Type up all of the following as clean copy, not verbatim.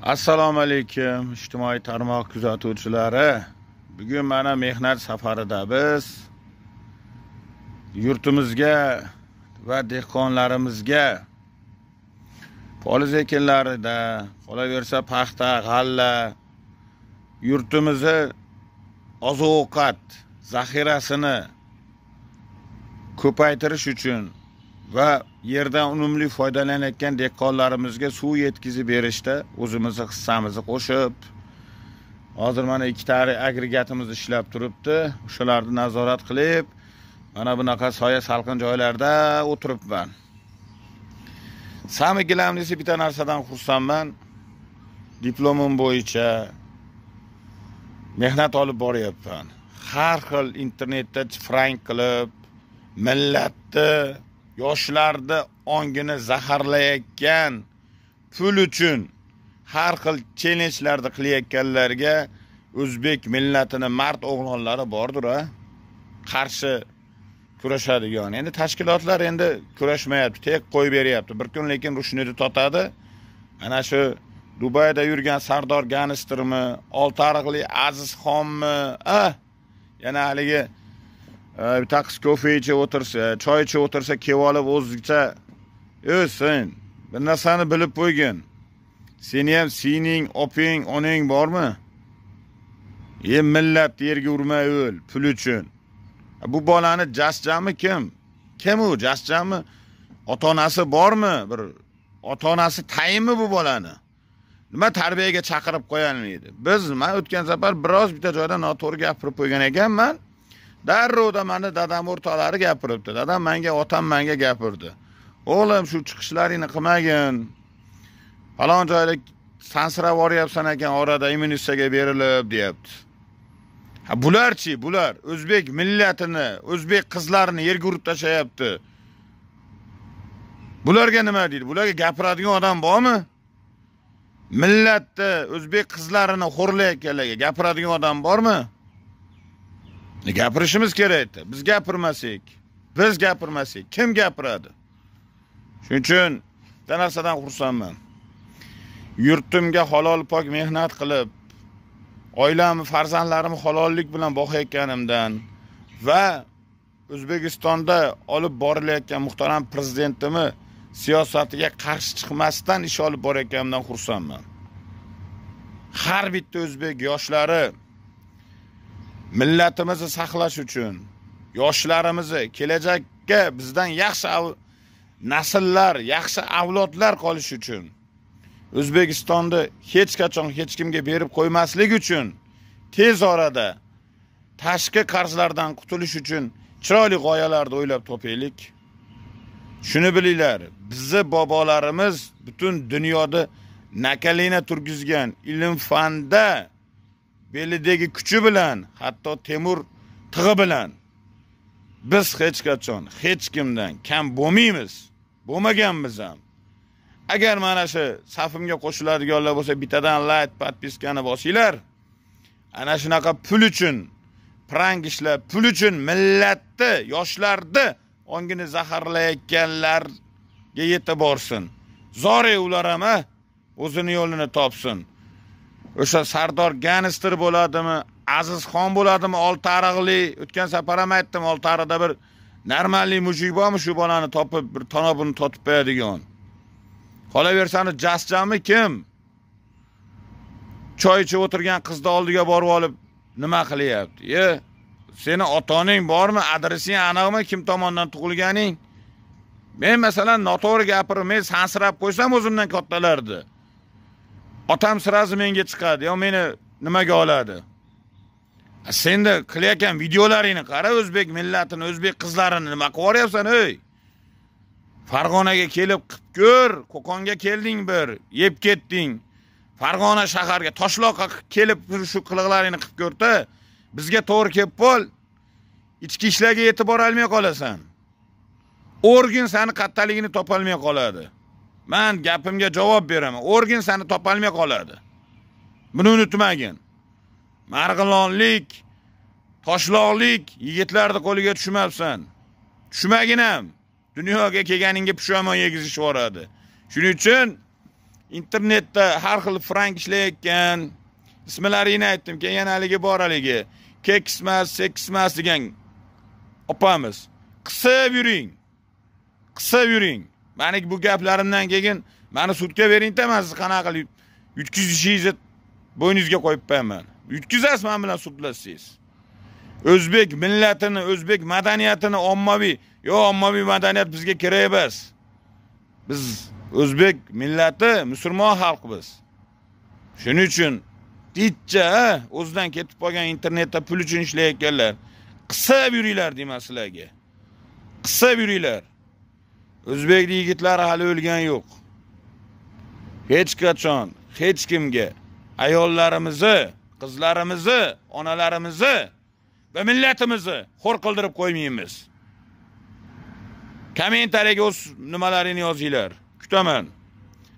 Assalomu alaykum ijtimoiy tarmoq kuzatuvchilari. Bugun mana mehnat safarida biz yurtimizga va dehqonlarimizga poliz ekinlarida, qolaversa paxta, g'alla, yurtimizni oziq-ovqat zaxirasini ko'paytirish uchun va yerdan unumli foydalanayotgan dehqonlarimizga suv yetkazib berishda o'zimizni hissamizni qo'shib, hozir mana ikkita agregatimiz ishlab turibdi. O'shalarni nazorat qilib, mana bunaqa soya salqin joylarda o'tiribman. Samigilamnisi bitta narsadan xursandman. Diplomim bo'yicha mehnat olib boryapman. Har xil internetda frank qilib, millatni, yoshlarni ongini zaharlayotgan, pul uchun har xil challengelarni qilayotganlarga o'zbek millatini mard o'g'lonlari bordir, ha? Qarshi kurashadigan. Endi tashkilotlar endi kurashmayapti, tek qo'yib beryapti. Bir kun lekin rushnini totadi. Ana shu Dubayda yurgan Sardor Ganistermi, Oltiariqli Azizxonmi, yana haligi bitta qiz kofe ichib o'tirsa, choy ichib o'tirsa, kelib olib o'zicha, "Ey sen, bir narsani bilib qo'ygin. Seni ham sening oping, onang bormi? E millat yerga urmay o'l pul uchun." Bu bolani jasjami kim? Kim u jasjami? Ota-onasi bormi? Bir ota-onasi tayinmi bu bolani? Nima tarbiyaga chaqirib qo'yalmaydi? Biz men o'tgan safar biroz bitta joyda noto'g'ri gapirib qo'ygan ekanman. Darrovda meni dadam o'rtoqlari gapiribdi. Dadam menga, otam menga gapirdi. O'g'lim, shu chiqishlaringni qilmagin. Falon joyda sansirab boryapsan ekan, orada immunitsiyaga berilib, deyapti. Ha, bularchi, bular o'zbek millatini, o'zbek qizlarini yerga urib tashlayapti. Bularga nima deydi? Bularga gapiradigan odam bormi? Millatni, o'zbek qizlarini xo'rlayotganlarga gapiradigan odam bormi? Gapirishimiz kerak edi. Biz gapirmasak, kim gapiradi? Shuning uchun bitta narsadan xursandman. Yurtimga halol pok mehnat qilib, oilamni, farzandlarimni halollik bilan boqayotganimdan va O'zbekistonda olib borilayotgan muhtaram prezidentimiz siyosatiga qarshi chiqmasdan ish olib borayotganimdan xursandman. Har bitta o'zbek yoshlari millatimizni saqlash uchun, yoshlarimizni kelajakka bizdan yaxshi nasllar, yaxshi avlodlar qolishi uchun, O'zbekistonda hech qachon hech kimga berib qo'ymaslik uchun, tez orada tashqi qarzlardan qutulish uchun chiroyli g'oyalarni o'ylab topaylik. Shuni bilinglar, bizni bobolarimiz butun dunyoda nakalina turgizgan ilm fanda belidagi kuchi bilan, hatto temur tig'i bilan biz hech qachon hech kimdan kam bo'lmaymiz, bo'lmaganmiz ham. Agar mana shu safimga qo'shiladiganlar bo'lsa, bittadan like, podpiskani bosinglar. Ana shunaqa pul uchun prank ishlab, pul uchun millatni, yoshlarni ongini zaharlayotganlarga yetib borsin. Zori ular ham o'zini yo'lini topsin. O'sha Sardor Ganister bo'ladimi, Azizxon bo'ladimi, Oltiariqli, o'tgan safar ham aytdim, Oltiariqda bir normalli mujik bormi, shu bolani topib bir tanobini totib qo'yadigan. Qolaversani jasjami kim? Choy ichib o'tirgan qizni oldiga borib olib nima qilyapti? E, seni ota-onang bormi? Adresing aniqmi? Kim tomondan tug'ilganing? Men masalan noto'g'ri gapirib, men sansirab qo'ysam o'zimdan kattalardi. Otam sirazi menga chiqadi, yo meni nimaga oladi? Senda qilayotgan videolaringni qara, o'zbek millatini, o'zbek qizlarini nima qilib yuboryapsan, ey? Farg'onaga kelib qilib ko'r, Qo'qonga kelding bir, yeb ketding. Farg'ona shaharga, Toshloqqa kelib shu qiliqlaringni qilib ko'rda, bizga to'g'ri kelib qol, ichki ishlarga yetib bora olmay qolasan. Organ seni qattaligini topa olmay qoladi. Men gapimga javob beraman. Organ seni topa olmay qoladi. Buni unutmagin. Marg'ilonlik, Toshloqlik yigitlarni qo'liga tushmabsan. Tushmagin ham. Dunyoga kelganingga pushaymon yegizishib yuboradi. Shuning uchun Internetda har xil frank ishlayotgan, ismlaringni aytdim, keyin haligi bor, haligi keksmas, seksmas degan opamiz, qisib yuring, qisib yuring. Mani bu gaplarimdan keyin mani sudga bering-da, man sizni qanaqa qilib yutkazishingizni bo'yningizga qo'yib qo'yaman. Yutkazasiz men bilan sudlashsangiz. O'zbek millatini, o'zbek madaniyatini ommaviy, yo'q, ommaviy madaniyat bizga kerak emas. Biz o'zbek millati, musulmon xalqmiz. Shuning uchun ditcha o'zidan ketib qolgan internetda pul uchun ishlayotganlar, qisib yuringlar deyman sizlarga. Qisib yuringlar. O'zbek yigitlari hali o'lgan yo'q. Hech qachon hech kimga ayollarimizni, qizlarimizni, onalarimizni va millatimizni xo'r qildirib qo'ymaymiz. Kommentariyaga o'z nimalaringni yozinglar. Kutaman.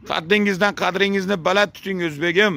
Qaddingizdan qadringizni baland tuting, o'zbegim.